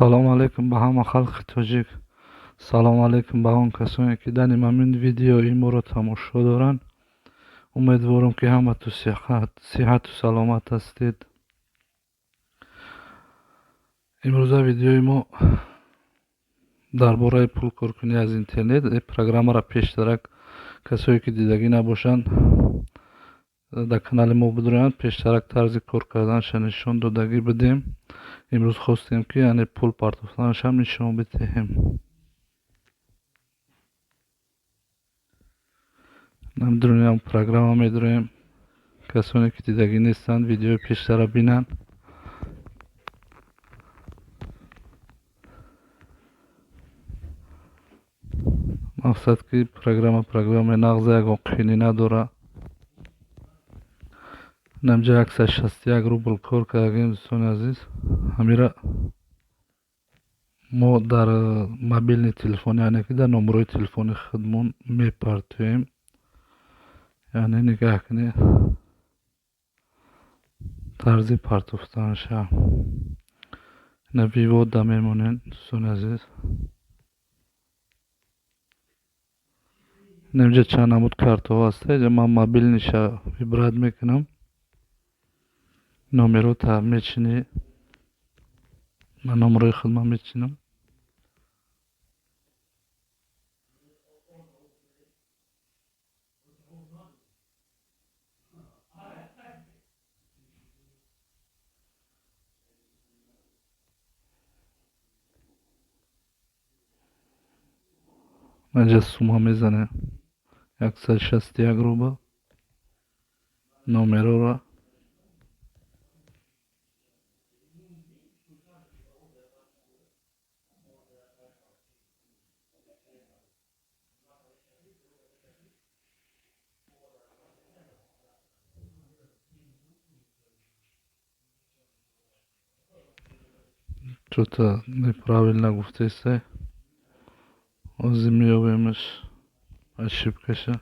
Салому алайкум ба ҳама халқи тоҷик. Салому алайкум ба он касоне, ки дар ҳамин видеои моро тамошо доранд. Умедворам, ки ҳамату сиҳату саломат ҳастед. Имрӯза видеои мо дар бораи пулкоркунӣ аз интернет. Программаро пештарак касое, ки дидагӣ набошанд, дар канали мо бидуранд, пештарак тарзи кор карданашро нишон додагӣ будем. Имрӯз хостем, ки яъне пул партофтанашам нишон бидиҳем. Намедонем, программа медуроем. Касоне, ки дидагӣ нестанд, видеои пештара бинанд. Мақсад, ки программа программаи нағза, ягон қиинӣ надорад. Инамҷа 161 рубл кор кардагем, дӯстони азиз. Ҳамира мо дар мобильный телефон, яъне ки дар номерои телефони худмон мепартоем. Яъне нигаҳ кунед тарзи партофтанаша. Ина вывод мемонем, дӯстони азиз. Инамҷа чанд намуд картаҳо ҳаста. Инҷа ман мобильныйша выбрать мекунам. Номерота мечинӣ. Ман номерои худман мечинам. Инҷа сумма мезанем, 161 рубл. Номерора чё-то неправильно гуфтесте. Ҳозир меёбемаш ошибкаша.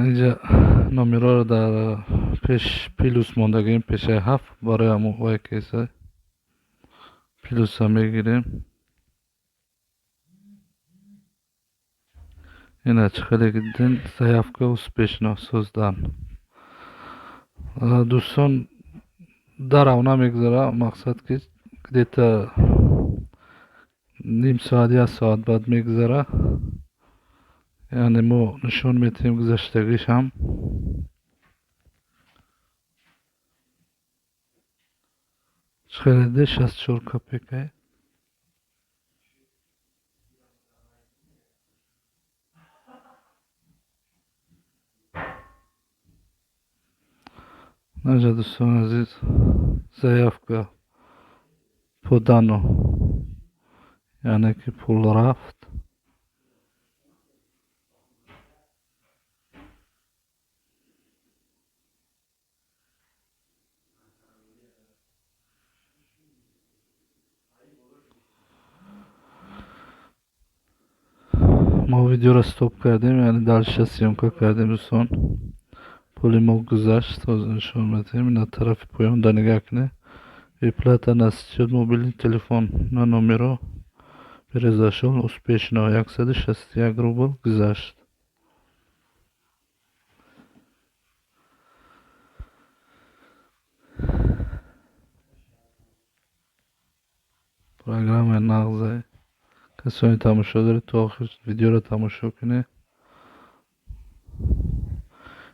Инҷа номерҳоро дар пеш плюс мондагем, пешаи ҳафт, барои ҳамон вай кеса плюса мегирем. Ина чӣ хеле ки дидем, заявка успешно создан. Дӯстон, дарав намегузара, мақсад, ки где-то ним соат, як соат баъд мегузара. Яъне мо нишон медиҳем гузаштагишам. Чӣ хеле дидед, 64 копейка. Наҷа, дӯстони азиз, заявка подано, яъне ки пул рафт. Мо видеоро стоп кардем, яъне дальше съёмка кардем, дӯстон. Пули мо гузашт, ҳозир нишон медиҳем. Ина тарафи поёнда нигаҳ кунед. Выплата на счет мобильный телефон на номеро произошел успешно, 161 рубл гузашт. Программаи нағзе. Касоне тамошо доред, то охир видеоро тамошо кунед.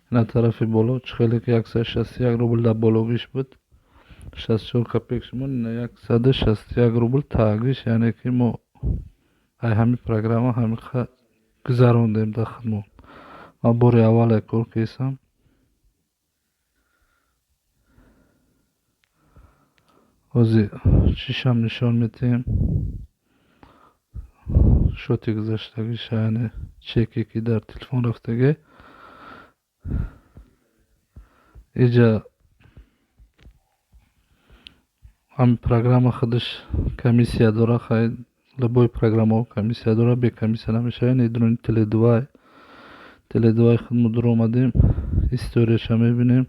Ина тарафи боло чӣ хеле ки 161 рубл дар бологиш буд, 64 копейк шумон, ина 161 рубл тагиш, яъне ки мо ай ҳамин программа ҳамин гузарондем дар худмон. Ман бори аввале кор кесам. Ҳозир чишам нишон медиҳем. Счёти гузаштагиша, яъне чеке, ки дар телефон рафтагӣ. Иҷа ҳами программа худаш комиссия дора. Хай, любой программаҳо комиссия дора, бе комиссия намешавад. Ин дуруни Теле2, Теле2 худ мо дуромадем, историяша мебинем.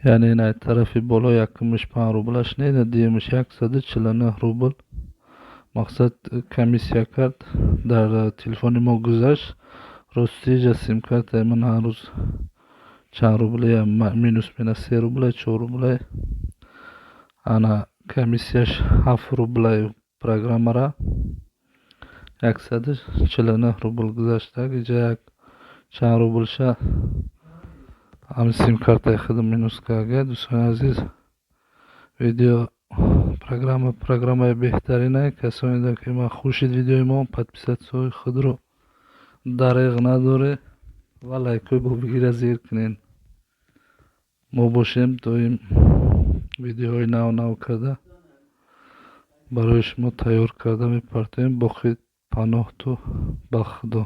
Яъне ин ай тарафи боло якумаш 5 рублаш не, дуюмаш 149 рубл. Мақсад, комиссия кард, дар телефони мо гузашт. Рости, иҷа симкартаи ман ҳар рӯз чанд рубле минус мена, 3 рубле, 4 рубле. Ана, комиссияш 7 рублаю, программара 149 рубл гузаштак. Иҷа як чанд рублша ҳами симкартаи худам минус карда. Дӯстони азиз, видео программа программаи беҳтаринае. Касоне ки ман хушид видеои мо, подписатьсяҳои худро дареғ надоре ва лайкҳои бобигира зер кунед. Мо бошем, доим видеоҳои нав нав карда барои шумо тайёр карда мепартоем. Боқӣ паноҳту ба Худо.